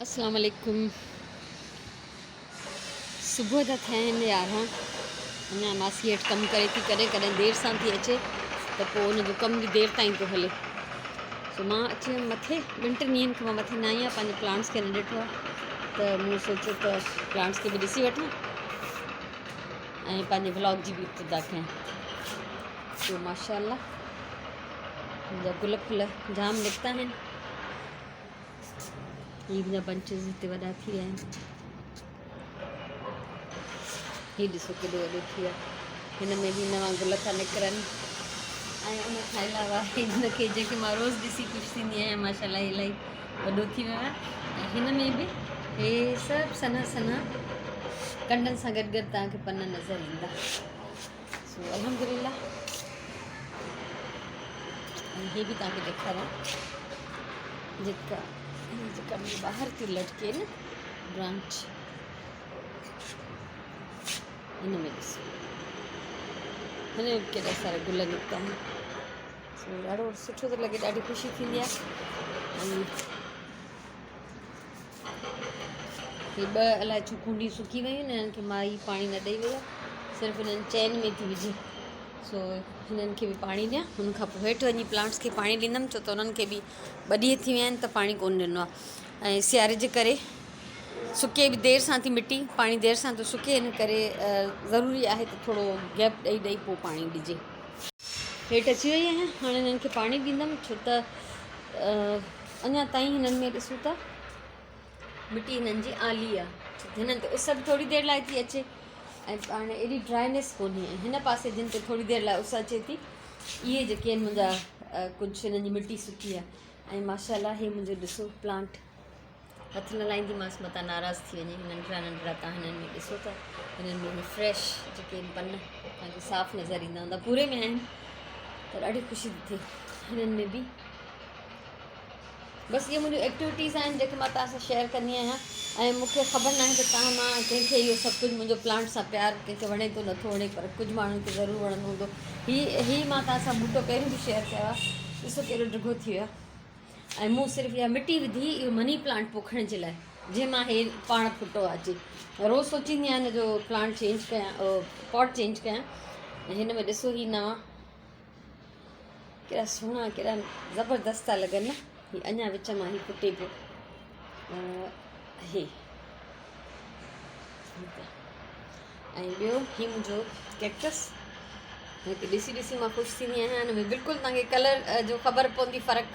اسلام عليڪم. صبح جا ٿيا آهن 11. اڃا ماسي هيٺ ڪم ڪري ٿي، ڪڏهن ڪڏهن دير سان ٿي اچي ته پوء ان جو ڪم به دير تائين ٿو هلي. سو مان اچي ويم مٿي، ٻن ٽن ڏينهن کان مان مٿي نه آئي آهيان، پنهنجي پلانٽس کي نه ڏٺو آهي ته مون سوچيو ته پلانٽس کي به ڏسي وٺان ۽ پنهنجي ولاگ جي به ابتدا ڪيان. سو ماشاء الله منهنجا گل ڦل جام نڪتا آهن. هي منهنجا بنچز هتي وڏا ٿي ويا آهن. هي ڏسو ڪيڏو وڏو ٿي ويو آهي. هن ۾ به نوان گل ٿا نڪرن ۽ ان کان علاوه هن کي جنهن کي مان روز ڏسي خوش ٿيندي آهيان ماشاء الله الاهي وڏو ٿي ويو آهي ۽ هن ۾ به هي سڀ سنها سنها ڪنڊن سان گڏ گڏ توهان کي پن نظر ايندا. سو الحمدلله ۽ هي به توهان کي ڏيکاريان جيڪا هي جيڪا منهنجي ٻاهر ٿي لٽڪي نه برانچ هن ۾ ڏسو هن ۾ به ڪيڏا سارا گل نڪتا آهن. سو ڏاڍو سٺو ٿو لڳي، ڏاڍي خوشي ٿيندي آهي. ۽ هي ٻه الائي ڇو ڪونڊيون سڪي ويون آهن، انهن کي مائي پاڻي نه ڏئي وئي آهي، صرف انهن چين ۾ ٿي وجهي. سو هنن کي به پاڻي ڏيان، ان کان پوء هيٺ وڃي پلانٽس کي پاڻي ڏيندم، ڇو ته انهن کي به ٻه ڏينهن ٿي ويا آهن ته پاڻي ڪونه ڏنو آهي ۽ سياري جي ڪري سڪي به دير سان ٿي مٽي، پاڻي دير سان ٿو سڪي، ان ڪري ضروري آهي ته ٿورو گيپ ڏئي ڏئي پوء پاڻي ڏجي. هيٺ اچي وئي آهيان، هاڻي هنن کي پاڻي ڏيندم، ڇو ته اڃا تائين هنن ۾ ڏسون ته مٽي هنن جي آلي آ، ڇو ته هنن تي اس به ٿوري دير لاء ٿي اچي ۽ هاڻي ايڏي ڊرائنيس ڪونهي ۽ هن پاسي جن تي ٿوري دير لاء اس اچي ٿي اهي جيڪي آهن منهنجا ڪجهه هنن جي مٽي سڪي آ. ۽ ماشاء الله هي منهنجو ڏسو پلانٽ هٿ نه لائينديمانس متان ناراض ٿي وڃي. ننڍڙا ننڍڙا تان هنن ۾ ڏسو ته هنن ۾ فريش جيڪي آهن پن تان کي صاف نظر ايندا هوندا، پوري ۾ آهن ته ڏاڍي خوشي ٿي ٿئي هنن ۾ به. بس اهي منهنجون ايڪٽيوٽيز آهن جيڪي مان توهان سان شيئر ڪندي آهيان ۽ مون کي خبر ناهي ته توهان مان ڪنهن کي اهو سڀ ڪجهه منهنجو پلانٽ سان پيار ڪنهن کي وڻي ٿو نٿو وڻي، پر ڪجهه ماڻهن کي ضرور وڻندو هوندو. هي مان توهان سان ٻوٽو پهريون به شيئر ڪيو آهي، ڏسو ڪيڏو ڊگهو ٿي ويو آهي ۽ مون صرف اها مٽي وڌي اهو مني پلانٽ پوکڻ جي لاء جنهن مان هي پاڻ ڦٽو آهي اچي. روز سوچيندي آهيان هن جو پلانٽ چينج ڪيان، پاٽ چينج ڪيان ۽ هن ۾ ڏسو هي نوان ڪيڏا سهڻا ڪيڏا زبردست ٿا لڳن نه. هي اڃا وچ مان هي ڦٽي پيو هي ۽ ٻيو هي منهنجو ڪيڪٽس هن کي ڏسي ڏسي مان خوش ٿيندي آهيان. هن ۾ بلڪل توهان کي ڪلر جو خبر پوندي فرق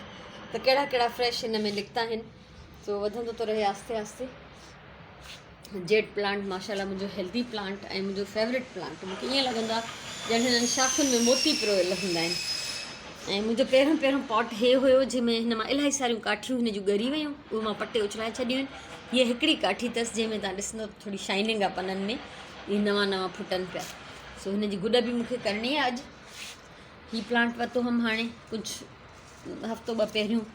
ته ڪهڙا ڪهڙا فريش هن ۾ نڪتا آهن. سو وڌندو ٿو رهي آهستي آهستي. جيڊ پلانٽ ماشاء الله منهنجو هيلدي پلانٽ ۽ منهنجو فيورٽ پلانٽ. مونکي ائين لڳندو آهي ڄڻ هنن شاخن ۾ موتي پرويل هوندا آهن. ۽ منهنجو پهريون پهريون پاٽ هي هيو جنهن ۾ هن مان الاهي ساريون ڪاٺيون هن جون ڳري ويون، اهي مان پٽي اڇلائي ڇڏيون آهن. هيء هڪڙي ڪاٺي اٿس جنهن ۾ تان ڏسندو ته ٿوري شائننگ آهي پنن ۾، اهي نوان نوان ڦٽن پيا. سو هن جي گڏ به مونکي ڪرڻي آهي اڄ. هي پلانٽ ورتو هئم هاڻي ڪجهه هفتو ٻه پهريون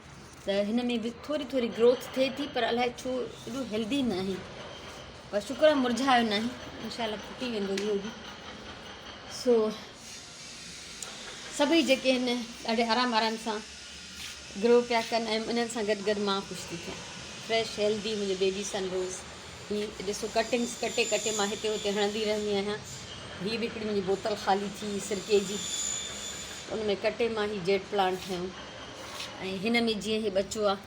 ته هن ۾ به ٿوري ٿوري گروٿ ٿئي ٿي، پر الائي ڇو ايڏو هيلدي نه آهي، پر شڪر آهي مرجهايو نه آهي، انشاء الله ڦٽي ويندو اهو به. سو سڀئي جيڪي آهن ڏاڍي آرام آرام سان گرو پيا ڪن ۽ انهن سان گڏ گڏ مان خوش ٿي ٿيان. فريش هيلدي منهنجو بيبي سن روز. هي ڏسو ڪٽنگس ڪٽي ڪٽي مان هتي هتي هڻندي رهندي آهيان. هي به هڪڙي منهنجي بوتل خالي ٿي سرڪي جي، ان ۾ ڪٽي مان هي جيڊ پلانٽ ٺاهيو. ۽ هن ۾ جيئن هي ٻچو آهي،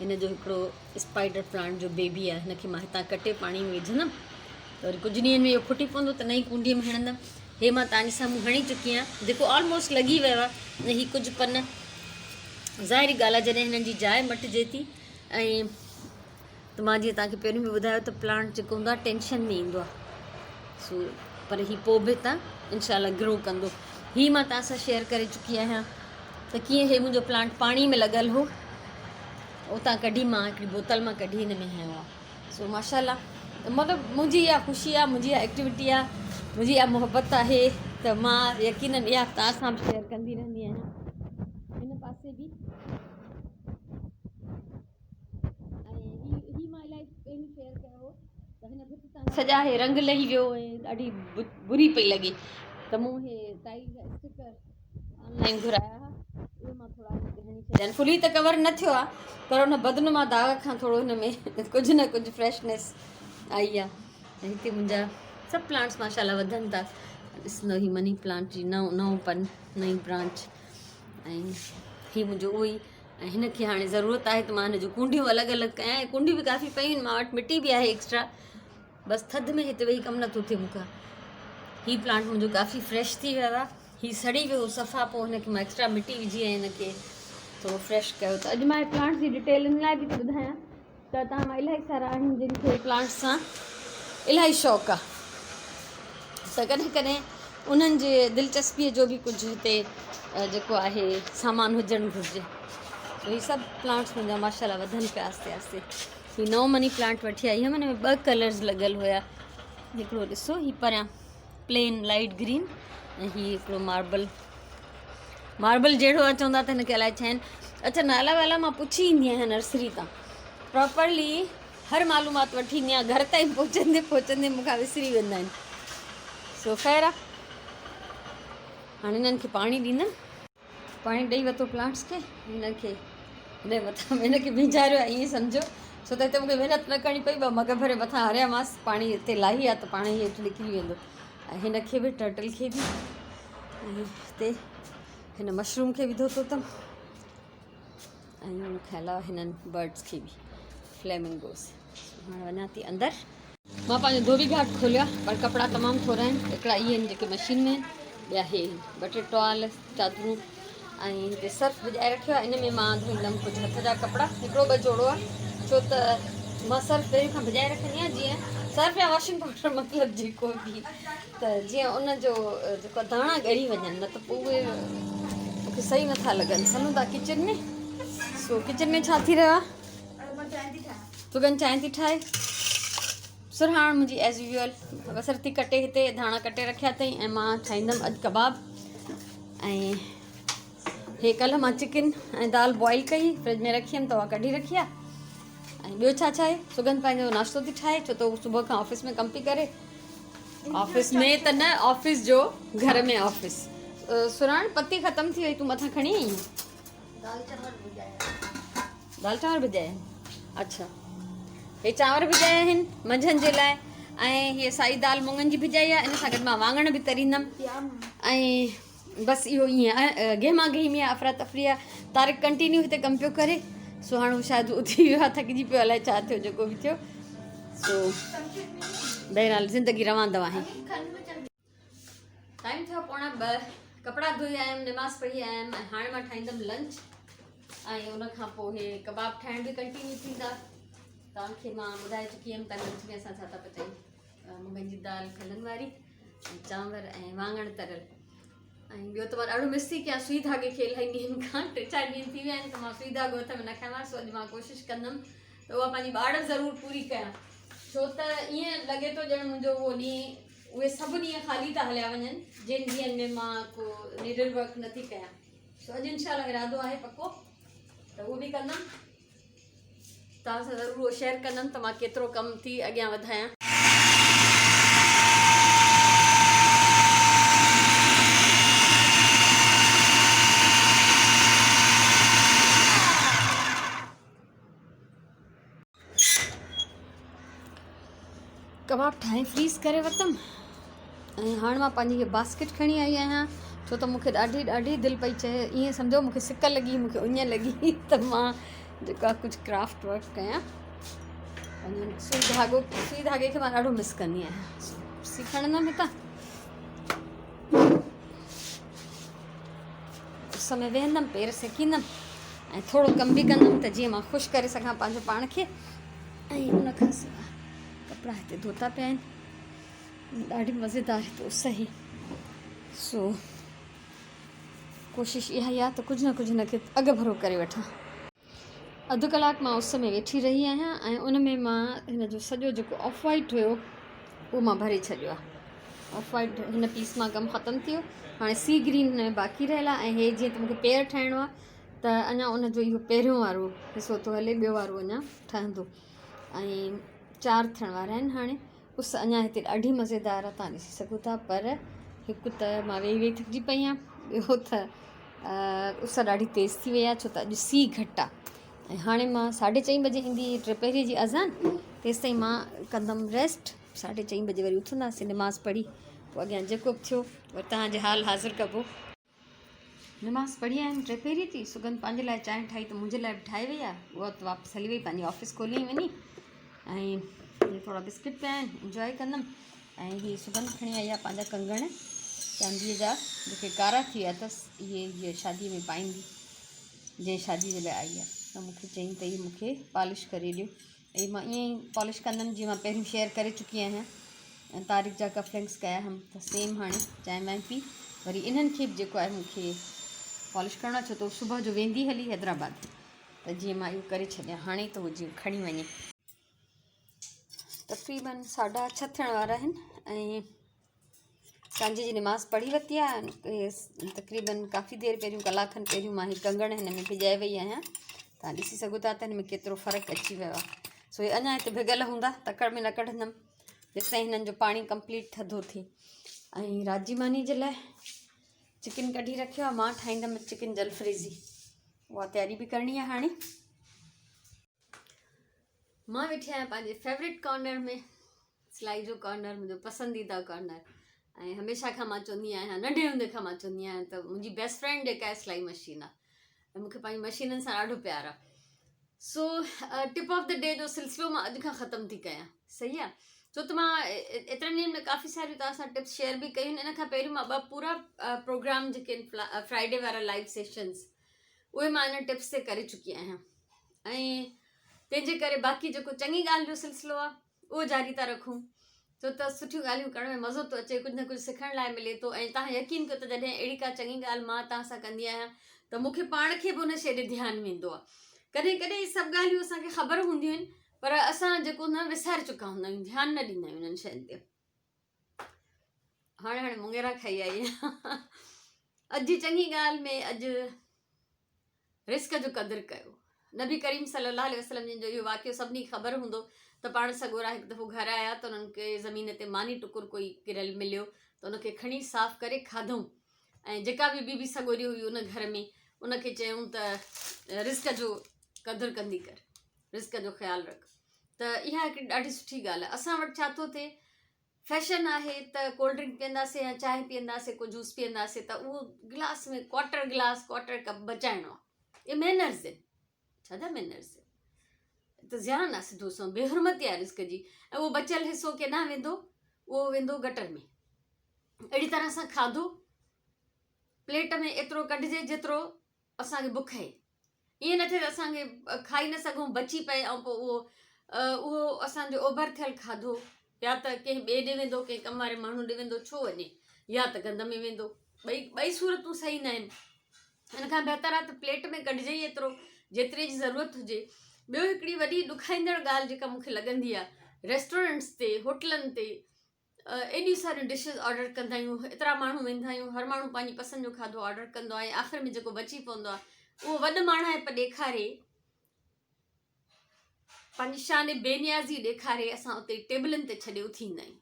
هن جو هڪڙو اسپائيڊر پلانٽ جو بيبي آهي، هن کي مان هتان ڪٽي پاڻي ۾ وجهندم ته وري ڪجهه ڏينهن ۾ اهو ڦٽي پوندو ته نئين ڪونڊيء ۾ هڻندم. هي مان توهان جي سامهون هڻي چڪي آهيان جيڪو آلموسٽ لڳي ويو آهي. ۽ هي ڪجهه پن، ظاهري ڳالهه آهي جڏهن هنن جي جاء مٽجي ٿي ۽ ته مان جيئن توهان کي پهريون به ٻڌايو ته پلانٽ جيڪو هوندو آهي ٽينشن ۾ ايندو آهي. سو پر هي پوء به هتان انشاء الله گرو ڪندو. هي مان توهان سان شيئر ڪري چڪي آهيان ته ڪيئن هي منهنجو پلانٽ پاڻي ۾ لڳل هو، اتان ڪڍي مان هڪڙي بوتل مان ڪڍي هن ۾ هنيو آهي. سو ماشاء الله مطلب منهنجي اها خوشي آهي، منهنجي اها ايڪٽيوٽي آهي، منهنجي اها محبت آهي ته مان يقينن اها توهان سان به شيئر ڪندي رهندي آهيان. هن پاسي به ۽ هي مان الاهي پهريون شيئر ڪيو هو ته هن ڀت تان سڄا هي رنگ لهي ويو ۽ ڏاڍي بري پئي لڳي ته مون هي ٽائل جا اسٽڪر آنلائن گهرايا هئا، اهي مان ٿورا هن تي هڻي ڇڏيا. يعني فلي ته ڪور نه ٿيو آهي پر ان بدنما داغ کان ٿورو هن ۾ ڪجهه نه ڪجهه فريشنيس آئي آهي. ۽ هتي منهنجا سڀ پلانٽس ماشاء الله وڌن ٿا. ڏسندو هي مني پلانٽ جي نئون نئون پن، نئين برانچ، ۽ هي منهنجو اهو ئي. ۽ هن کي هاڻي ضرورت آهي ته مان هن جون ڪونڊيون الڳ الڳ ڪيان. ۽ ڪونڊيون به ڪافي پيون آهن مان وٽ، مٽي به آهي ايڪسٽرا، بس ٿڌ ۾ هتي ويهي ڪم نٿو ٿئي مون کان. هي پلانٽ منهنجو ڪافي فريش ٿي ويو آهي. هي سڙي ويو هو صفا، پوء هن کي مان ايڪسٽرا مٽي وجهي ۽ هن کي ٿورو فريش ڪيو. ته اڄ مان هي پلانٽس جي ڊيٽيل ان لاء به ٿي ٻڌايان ته توهان مان الاهي سارا آهن جن کي پلانٽس سان الاهي شوق آهي، ته ڪڏهن ڪڏهن انهن جي دلچسپيء جو به ڪجهه هتي جيڪو آهي سامان هجڻ گهرجي. هي سڀ پلانٽس منهنجا ماشاء الله وڌن پيا آهستي آهستي. هي نئون مني پلانٽ وٺي آئي هيم، هن ۾ ٻه ڪلرز لڳل هيا. هڪڙو ڏسو هي پريان پلين لائيٽ گرين، ۽ هي هڪڙو ماربل، ماربل جهڙو آهي چوندا ته هن کي الائي ڇا آهن. اڇا نالا والا مان پڇي ايندي آهيان نرسري تان، پراپرلي هر معلومات وٺي ايندي آهيان، گهر تائين پهچندي پهچندي مون کان وسري ويندا آهن. سو خير آهي، هاڻي هنن کي پاڻي ڏيندم. پاڻي ڏئي ورتو پلانٽس کي. هن کي هن مٿان هن کي وينجهاريو آهي ائين سمجهو، ڇو ته هتي مونکي محنت نه ڪرڻي پئي. ٻه مگ ڀري مٿان هريامانس پاڻي، هتي لاهي آ ته پاڻي هيٺ نڪري ويندو. ۽ هن کي به، ٽرٽل کي به، ۽ هتي هن مشروم کي به ڌوتو اٿم، ۽ ان کان علاوه هنن برڊس کي به، فليمنگوز. هاڻي وڃان ٿي اندر. مان پنهنجو ڌوٻي گهاٽ کوليو آهي، پر ڪپڙا تمام ٿورا آهن. هڪڙا اهي آهن جيڪي مشين ۾ آهن، ٻيا هي آهن، ٻه ٽي ٽوال، چادرون، ۽ هتي سرف وجهائي رکيو آهي. ان ۾ مان ڌوئيندم ڪجهه هٿ جا ڪپڙا. هڪڙو ٻه جوڙو آهي، ڇو ته مان سرف پهريون کان ڀڄائي رکندي آهيان، جيئن سرف يا واشنگ پائوڊر مطلب جيڪو به، ته جيئن ان جو جيڪو داڻا ڳري وڃن، نه ته پوء اهي مونکي صحيح نٿا لڳن. هلون ٿا ڪچن ۾. سو ڪچن ۾ ڇا ٿي رهيو آهي؟ سگن چانهه ٿي ٺاهي. سرهاڻ منهنجي ايز يوزوئل بصر ٿي ڪٽي، هتي ڌاڻا ڪٽي رکيا اٿئي، ۽ مان ٺاهيندم اڄ ڪباب. ۽ هي ڪلهه مان چڪن ۽ دال بوائل ڪئي، فرج ۾ رکي هيم ته اها ڪڍي رکي آهي. ۽ ٻيو ڇا ڇا آهي؟ سگن پنهنجو ناشتو ٿي ٺاهي، ڇو ته هو صبح کان آفيس ۾ ڪم پئي ڪري. آفيس ۾ ته نه، آفيس جو گهر ۾ آفيس. سرهاڻ پتي ختم ٿي وئي، تون مٿان کڻي آئي؟ دال چانور ڀڄايا. دال چانور ڀڄايا آهن. اڇا هي چانور ڀڄايا آهن منجهند جي لاء، ۽ هي سائي دال مڱن جي ڀڄائي آهي. ان سان گڏ مان واڱڻ به تريندم. ۽ بس اهو ائين گهما گهمي آهي، افرا تفري آهي. طارق ڪنٽينيو هتي ڪم پيو ڪري، سو هاڻي هو شايد اٿي ويو آهي، ٿڪجي پيو، الائي ڇا ٿيو، جيڪو به ٿيو. سو بهرحال زندگي روان دوان آهي. ٽائيم ٿيو 1:45، ڪپڙا ڌوئي آيم، نماز پڙهي آيم، ۽ هاڻي مان ٺاهيندم لنچ، ۽ ان کان پوء هي ڪباب ٺاهڻ به ڪنٽينيو ٿيندا. توهان کي مان ٻڌائي چڪي هيم ته لنچ ۾ اسان ڇا ٿا پچايون. مڱن جي دال کلن واري، ۽ چانور، ۽ واڱڻ تريل. ۽ ٻيو ته مان ڏاڍو مس ٿي ڪيان سوئي ڌاڳي کي. الاهي ڏينهن کان، ٽي چار ڏينهن ٿي ويا آهن ته مان سوئي ڌاڳو هٿ ۾ نه کنيو آهي. سو اڄ مان ڪوشش ڪندم ته اها پنهنجي ٻاڙ ضرور پوري ڪيان، ڇو ته ائين لڳي ٿو ڄڻ منهنجو اهو ڏينهن، اهي سڀ ڏينهن خالي ٿا هليا وڃن جن ڏينهن ۾ مان ڪو نيڊل ورڪ نه ٿي ڪيان. سو اڄ انشاء الله ارادو آهي پڪو ته اهو به ڪندم. توهان سان ضرور اهو شيئر ڪندم ته مان ڪيترو ڪم ٿي اڳيان وڌايان. ڪباب ٺاهي فريز ڪري ورتم، ۽ هاڻ مان پنهنجي هيء باسڪيٽ کڻي آئي آهيان، ڇو ته مون کي ڏاڍي ڏاڍي دل پئي چئي، ائين سمجهو مون کي سڪ لڳي، مون کي اڃ لڳي ته مان جيڪو آهي ڪجهه ڪرافٽ ورڪ ڪيان. سوئي ڌاڳو، سوئي ڌاڳي کي مان ڏاڍو مس ڪندي آهيان. سي کڻندم هتان، اس ۾ ويهندم، پير سيڪيندم، ۽ ٿورو ڪم به ڪندم ته جيئن مان خوش ڪري سگهان پنهنجو پاڻ کي. ۽ ان کان سواء ڪپڙا هتي ڌوتا پيا آهن. ڏاڍي مزيدار هتي اس آهي. سو ڪوشش اها ئي آهي ته ڪجهه نه ڪجهه هن کي اڳ ڀرو ڪري وٺان. اڌ ڪلاڪ مان اس ۾ ويٺي رهي آهيان، ۽ ان ۾ مان هن جو سڄو جيڪو آف وائيٽ هيو اهو مان ڀري ڇڏيو آهي. آف وائيٽ هن پيس مان ڪم ختم ٿي ويو. هاڻي سي گرين هن ۾ باقي رهيل آهي، ۽ هي جيئن ته مونکي پير ٺاهڻو آهي ته اڃا ان جو اهو پهريون وارو حصو ٿو هلي، ٻيو وارو اڃا ٺهندو، ۽ چار ٿيڻ وارا آهن. هاڻي اس اڃا هتي ڏاڍي مزيدار آهي، توهان ڏسي سگهو ٿا، پر هڪ ته مان ويهي ويهي ٿڪجي پئي آهيان، ٻيو ته اس ڏاڍي تيز ٿي وئي آهي ڇو ته اڄ سي گهٽ آهي ۽ هاڻي مان ساڍي چئين بجي ايندي ٽپهري جي اذان تيستائين مان ڪندم ريسٽ ساڍي چئين بجي وري اٿنداسين نماز پڙهي پوء اڳيان جيڪو به ٿيو وري توهان جي حال حاضر ڪبو. نماز پڙهي آيم ٽپهري جي سگنڌ پنهنجي لاء چانهه ٺاهي ته منهنجي لاء به ٺاهي وئي آهي اها ته واپس هلي وئي پنهنجي آفيس کولي وڃي ۽ هي ٿورا بسڪٽ پيا آهن انجوائي ڪندم ۽ هي سگنڌ کڻي آئي آهي پنهنجا ڪنگڻ چانديء جا جيڪي ڪارا ٿي ويا اٿس اهي هيء شاديء ۾ پائيندي جنهن شاديء جي لاء آئي آهي ته مون کي چيائين ته هي مون کي پالش ڪري ڏيو ۽ مان ائين ئي پالش ڪندم جيئن مان پهريون شيئر ڪري چڪي آهيان ۽ طارق جا ڪفلنڪس ڪيا هئم ته سيم هاڻي چانهه وانهه پي وري انهن کي به جيڪو آهي مون کي پالش ڪرڻو آهي ڇو ته صبح جو ويندي هلي حيدرآباد ته جيئن مان اهو ڪري ڇڏيان هاڻي ته هو جيئن کڻي وڃي. تقريبن ساڍا ڇهه ٿيڻ وارا آهن ۽ سانجهي جي نماز پڙهي ورتي آهي تقريبن ڪافي دير پهريون ڪلاڪ کن پهريون مان هي ڪنگڻ هن ۾ ڀڄائي وئي آهيان تان ڏسي سگهو ٿا ته هن ۾ ڪيترو فرق اچي ويو آهي سو هي اڃا هتي ڀڳل هوندا تڪڙ ۾ نه ڪڍندم جيستائين هنن جو پاڻي ڪمپليٽ ٿڌو ٿئي ۽ رات جي ماني جي لاء چڪن ڪڍي رکيو آهي مان ٺاهيندم چڪن جلفريزي اها تياري به ڪرڻي آهي هاڻي مان ويٺي آهيان پنهنجي فيورٽ ڪارنر ۾ سلائي جو ڪارنر منهنجو پسنديده ڪارنر ۽ هميشه کان مان چوندي آهيان ننڍي هوندي کان مان چوندي آهيان ته منهنجي بيسٽ فرينڊ جيڪا آهي سلائي مشين آهي ۽ مونکي پنهنجي مشينن سان ڏاڍو پيار آهي سو ٽپ آف the D جو سلسلو مان اڄ کان ختم ٿي ڪيان صحيح آهي ڇو ته مان ايترن ڏينهن ۾ ڪافي ساريون توهان سان ٽپس شيئر به ڪيون ان کان پهريون مان ٻه پورا پروگرام جيڪي فرائيڊي وارا لائيو سيشنز اهي مان ان ٽپس تي ڪري چڪي آهيان ۽ تنهن جي ڪري باقي جيڪو چڱي ڳالهه جو سلسلو آهي اهو جاري ٿا رکون ڇو ته سٺيون ڳالهيون ڪرڻ ۾ مزو ٿو اچي ڪجهه نه ڪجهه سکڻ لاء ملي ٿو ۽ توهان يقين ڪيو ته جڏهن اهڙي ڪا چڱي ڳالهه مان توهان سان ڪندي آهيان ته مون کي پاڻ کي به ان شيء ڏي ڌيان ويندو آهي ڪڏهن ڪڏهن سڀ ڳالهيون اسان کي خبر هونديون آهن پر اسان جيڪو نه وساري چڪا هوندا آهيون ڌيان نه ڏيندا آهيون انهن شين تي هاڻي هاڻي مونگيرا کائي آئي آهيان اڄ جي چڱي ڳالهه ۾ اڄ رزق جو قدر ڪيو. نبي ڪريم صلي الله عليه وسلم جن جو اهو واقعو سڀني کي خبر هوندو ته پاڻ سڳورا هڪ دفعو گهر آيا ته انهن کي زمين تي ماني ٽڪر ڪوئي ڪريل مليو ته ان کي کڻي صاف ڪري کاڌئون ۽ جيڪا به بي بي سڳوري هئي ان گهر ۾ ان کي چيائون ته رزق جو قدر ڪندي ڪر رزق جو خيال رک ته اها هڪڙي ڏاڍي سٺي ڳالهه آهي اسان وٽ ڇا ٿو ٿئي فيشن آهي ته ڪولڊ ڊرنڪ پيئنداسي يا چانهه پيئنداسي ڪو جوس پيئنداسي ته اهو glass ۾ quarter glass quarter cup بچائڻو آهي اهي مينرز آهن ڇا جا مينرز آهن ته زيان آهي سڌو سنئون بي حرمتي آهي رزق جي ۽ اهو بچيل حصو ڪيڏانهن ويندو اهو ويندو گٽر ۾ اهڙي طرح سان کاڌو پليٽ ۾ ايترو ڪڍجي جيترو اسان کي بک آهي ائين نه ٿئي ته اسان کي کائي نه سگهون بچي پئي ۽ پوء اهو اهو اسان جو اوڀر ٿيل کاڌو يا ته ڪنهن ٻئي ڏي ويندو ڪنهن ڪم واري ماڻهو ڏي ويندو ڇو وڃي يا ته گند ۾ ويندو ٻئي ٻئي صورتون صحيح نه آهن ان کان بهتر آهي ته پليٽ ۾ ڪڍجي ئي ايترو جيتري جي ضرورت هجي ٻيو هڪڙي وڏي ڏکائيندڙ ڳالهه جيڪا مون کي لڳندي آهي ريسٽورنٽس تي هوٽلن تي ايڏيون ساريون ڊشز آرڊر ڪندا آهيون ايترا ماڻهو ويندا آهيون هر ماڻهو پنهنجي پسند جو کاڌو آرڊر ڪندو آهي آخر ۾ جيڪو بچي پوندو آهي اهو وڏ ماڻهائپ ڏيکاري پنهنجي شان بي نيازي ڏيکاري اسان اتي ٽيبلن تي ڇڏي اٿي ايندا آهيون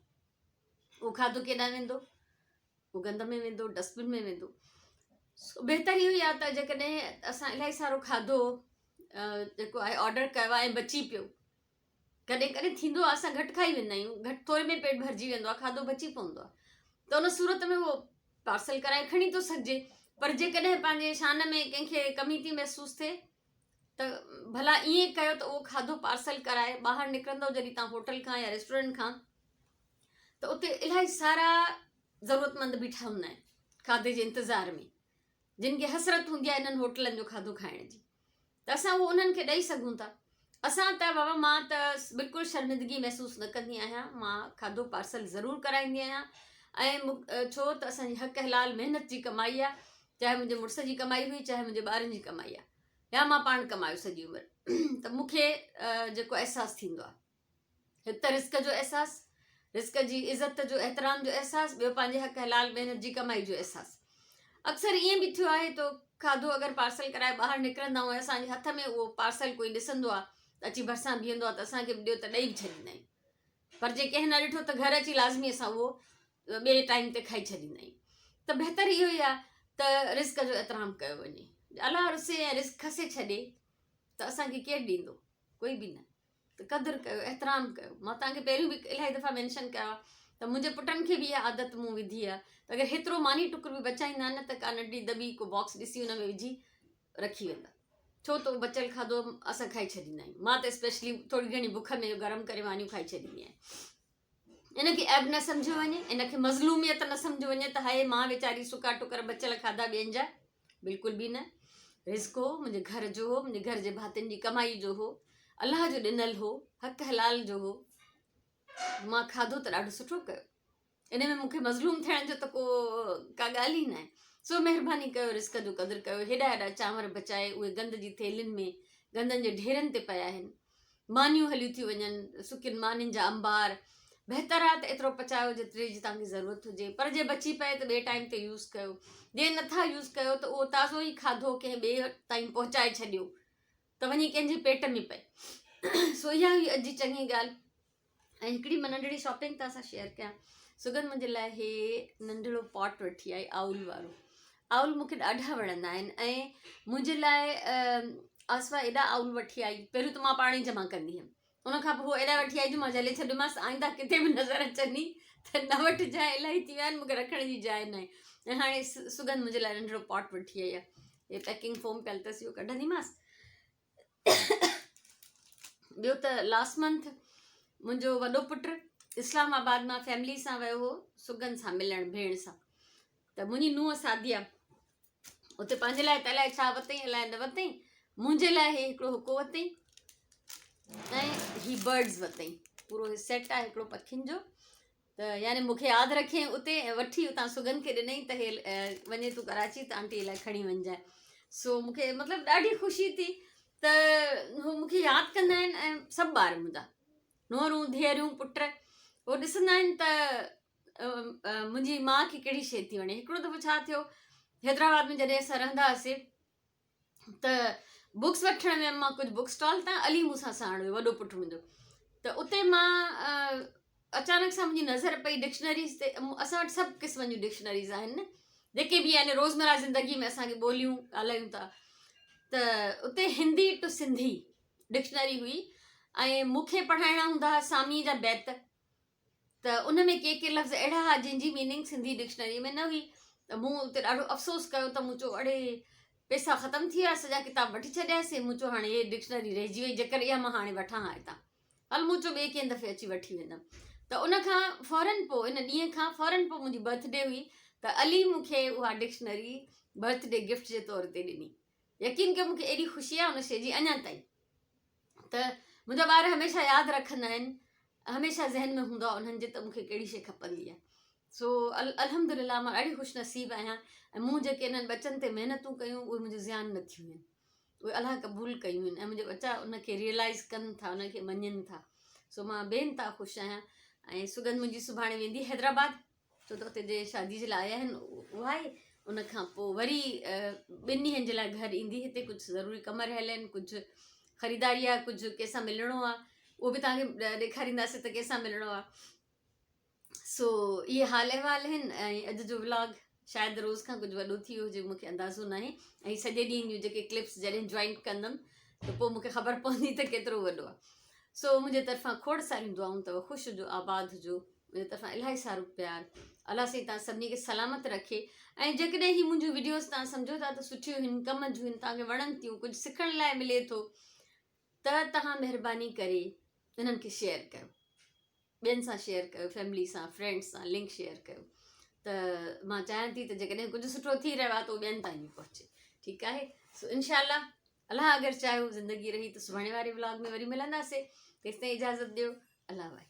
اهو کاڌو ڪيڏانهن ويندو اهو گند ۾ ويندو ڊسٽبن ۾ ويندو بهتر اهو ئي آهي ته جيڪڏهن اسان الاهي سارو کاڌو جيڪو آهي آرڊر ڪيو آهي ۽ بچي پيو ڪڏهن ڪڏهن ٿيندو آهي اسان گهٽ کائي ويندا آهيون گهٽ ٿوري ۾ پيٽ ڀرجي ويندو آهي کاڌو بچي پوندو آهي ته ان صورت ۾ اهو پارسل ڪرائي کڻي ٿو سگهجي پر جيڪڏهن پنهنجي شان ۾ ڪنهن کي ڪمي ٿي محسوس ٿئي ته ڀلا ائين ڪيو ته اهو کاڌو پارسل ڪرائي ٻاهر نڪرندو جڏهن تان هوٽل کان يا ريسٽورنٽ کان ته اتي الاهي سارا ضرورتمند بيٺا هوندا آهن کاڌي جي انتظار ۾ جن کي حسرت هوندي آهي انهن هوٽلن جو کاڌو کائڻ جي ته اسان اهو انهن کي ڏئي سگهون ٿا اسان ته بابا مان ته بلڪل شرمندگي محسوس نه ڪندي آهيان مان کاڌو پارسل ضرور ڪرائيندي آهيان ۽ ڇو ته اسان جي حق حلال محنت جي ڪمائي آهي چاهي منهنجي مڙس جي ڪمائي هئي چاهي منهنجي ٻارن جي ڪمائي آهي يا مان پاڻ ڪمايو سڄي عمر ته مون کي جيڪو احساس ٿيندو آهي هڪ ته رزق جو احساس، رزق جي عزت جو احترام جو احساس، ٻيو پنهنجي حق حلال محنت جي ڪمائي جو احساس. اڪثر ائين به ٿيو آهي ته کاڌو اگر پارسل ڪرائي ٻاهر نڪرندا آهيون ۽ اسان جي هٿ ۾ اهو پارسل ڪوئي ڏسندو آهي ته اچي ڀرسان بيهندو آهي ته اسان کي به ڏيو ته ڏئي به ڇڏيندا آهيون پر جي ڪنهن نه ڏٺو ته گهر اچي لازمي اسان اهو ٻئي ٽائيم تي کائي ڇڏيندا آهيون ته بهتر اهو ئي آهي ته رزق جو احترام ڪيو وڃي. الله رسي ۽ رزق کسي ڇڏي ته اسان کي ڪير ڏيندو؟ ڪوئي به نه. ته قدر ڪيو، احترام ڪيو. مان توهان کي پهريون به الاهي دفعا مينشن ڪيو آهي ته منهنجي پٽن کي به اها عادت مون وڌي آهي ته اگر هيترو ماني ٽڪر به بچائيندا نه ته ڪا ننڍي دٻي ڪو باڪس ڏسي ان ۾ وجهي رکي ويندا. ڇو ته اهو بچيل کاڌو اسان کائي ڇڏيندا آهيون. مان ته اسپيشلي ٿوري گهڻي بک ۾ گرم ڪري مانيون کائي ڇڏيندي آهيان. ان کي عيب نه سمجهيو وڃي، ان کي مظلوميت نه سمجهيو وڃي ته هاء مان ويچاري سڪا ٽڪر بچيل کاڌا ٻين جا، بلڪل به نه. رزق هو، منهنجي گهر جو هو، منهنجي گهر جي ڀاتين جي ڪمائي جو هو، الله جو ڏنل هو، حق حلال جو هو. مان کاڌو ته ڏاڍو سٺو ڪيو. ان ۾ مون کي مظلوم ٿيڻ جو ته ڪو ڪا ڳالهه ئي ناهي. سو مهرباني ڪيو رزق جو قدر ڪيو. هيڏا هيڏا چانور بچائي اهي گند جي ٿيلهين ۾ گندن جي ڍيرن تي پيا آهن. مانيون هليون ٿيون وڃن، سڪين مانين جا انبار. بهتر آهي ته ايترو پچايو جيتري جي توهان کي ضرورت هجي پر جي بچي پئي ته ٻئي ٽائيم تي يوز ڪيو. جي نٿا يوز ڪيو ته اهو تازو ئي کاڌو ڪنهن ٻئي تائين پهچائي ڇڏيو ته وڃي ڪنهن جي پيٽ ۾ پئي. سو اها هئي اڄ جي چڱي ڳالهه. ۽ هڪڙي مان ننڍڙي شاپنگ توهان سان شيئر ڪيان سگن منهنجي لاء هي ننڍڙو پاٽ وٺي آئي آئول وارو آئول مونکي ڏاڍا وڻندا آهن ۽ منهنجي لاء آسوا ايڏا آئول وٺي آئي پهريون ته مان پاڻي جمع ڪندي هيم ان کان پوء ايڏا وٺي آئي جو مان جهلي ڇڏيومانس آئنده ڪٿي به نظر اچني ته نه وٺجانء الاهي ٿي ويا آهن مونکي رکڻ جي جاء ناهي ۽ هاڻي سگن منهنجي لاء ننڍڙو پاٽ وٺي آئي آهي هي پيڪنگ فوم پيل اٿس اهو ڪڍنديمانس ٻيو ته لاسٽ منٿ منهنجو وڏو پٽ اسلام آباد مان فيملي سان ويو هو سگن سان ملڻ ڀيڻ سان ته منهنجي نونهن ساديا اتي پنهنجي لاء ته الائي ڇا وتئي الائي نه وتئي منهنجي لاء هي هڪڙو حڪو وتئي ۽ هي برڊز وتئي پورو هي سيٽ آهي هڪڙو پکين جو ته يعني مون کي ياد رکيائين اتي ۽ وٺي اتان سگن کي ڏنائين ته هي وڃي تون ڪراچي ته آنٽي لاء کڻي وڃجانء سو مون کي مطلب ڏاڍي خوشي ٿي ته هو مون کي ياد ڪندا آهن ۽ سڀ ٻار منهنجا نوهرون ڌيئريون پٽ هو ڏسندا آهن ته منهنجي ماء کي ڪهڙي شيء ٿي وڻي هڪڙو دفعو ڇا ٿيو حيدرآباد ۾ جڏهن اسان رهندا هئاسي ته بڪس وٺڻ ويم مان ڪجهه بڪ اسٽال تان علي مون سان ساڻ هيو وڏو پٽ منهنجو ته اتي مان اچانڪ سان منهنجي نظر پئي ڊڪشنريز تي اسان وٽ سڀ قسمن جون ڊڪشنريز آهن نه جيڪي به يعني روزمره زندگي ۾ اسان کي ٻوليون ڳالهايون ٿا ته اتي هندي ٽو سنڌي ڊڪشنري هئي ۽ مون کي پڙهائڻا هوندا هئا سامي جا بيت ته ان ۾ ڪي ڪي لفظ اهڙا هئا جن جي ميننگ سنڌي ڊڪشنري ۾ نه هئي ته مون اتي ڏاڍو افسوس ڪيو ته مون چيو اڙي پيسا ختم ٿي ويا سڄا ڪتاب وٺي ڇڏياسي مون چيو هاڻي هي ڊڪشنري رهجي وئي جيڪر اها مان هاڻي وٺان ها هتان هل مون چيو ٻئي ڪنهن دفعي اچي وٺي ويندم ته ان کان فورن پوء ان ڏينهن کان فورن پوء منهنجي برٿ ڊي هئي ته علي مون کي اها ڊڪشنري برٿ ڊي گفٽ جي طور تي ڏني يقين ڪيو مون کي ايڏي خوشي آهي ان شيء جي اڃا تائين ته منهنجا ٻار هميشه ياد رکندا آهن هميشه ذهن ۾ هوندو آهي انهن جي ته مونکي ڪهڙي شيء کپندي آهي سو الحمد لله مان ڏاڍي خوش نصيب آهيان ۽ مون جيڪي انهن ٻچن تي محنتون ڪيون اهي منهنجو زيان نه ٿيون آهن اهي الله قبول ڪيون آهن ۽ منهنجا ٻچا ان کي ريئلائز ڪن ٿا ان کي مڃن ٿا سو مان بي انتها خوش آهيان ۽ سگن منهنجي سڀاڻي ويندي حيدرآباد ڇو ته اتي جي شادي جي لاء آيا آهن اها آهي ان کان پوء وري ٻن ڏينهن جي لاء گهر ايندي هتي ڪجهه ضروري ڪم رهيل آهن ڪجهه خريداري آهي ڪجهه ڪنهن سان ملڻو آهي اهو به توهان کي ڏيکارينداسين ته ڪنهن سان ملڻو آهي سو اهي حال احوال آهن ۽ اڄ جو ولاگ شايد روز کان ڪجهه وڏو ٿي ويو هجي مونکي اندازو ناهي ۽ سڄي ڏينهن جون جيڪي ڪلپس جڏهن جوائنٽ ڪندم ته پوء مونکي خبر پوندي ته ڪيترو وڏو آهي سو منهنجي طرفان کوڙ ساريون دعائون اٿو خوش هجو آباد هجو منهنجي طرفان الاهي سارو پيار الله سائين توهان سڀني کي سلامت رکي ۽ جيڪڏهن هي منهنجون وڊيوز توهان سمجهو ٿا ته سٺيون هن ڪم جون هن توهان کي وڻن ٿيون ڪجهه سکڻ لاء ملي ٿو ته توهان مهرباني ڪري انهن کي شيئر ڪيو ٻين سان شيئر ڪيو فيملي سان فرينڊس سان لنڪ شيئر ڪيو ته مان چاهيان ٿي ته جيڪڏهن ڪجهه سٺو ٿي رهيو آهي ته ٻين تائين به پهچي ٺيڪ آهي سو انشاء الله الله اگر چاهيو زندگي رهي ته سڀاڻي واري ولاگ ۾ وري ملنداسي تيستائين اجازت ڏيو الله واهي.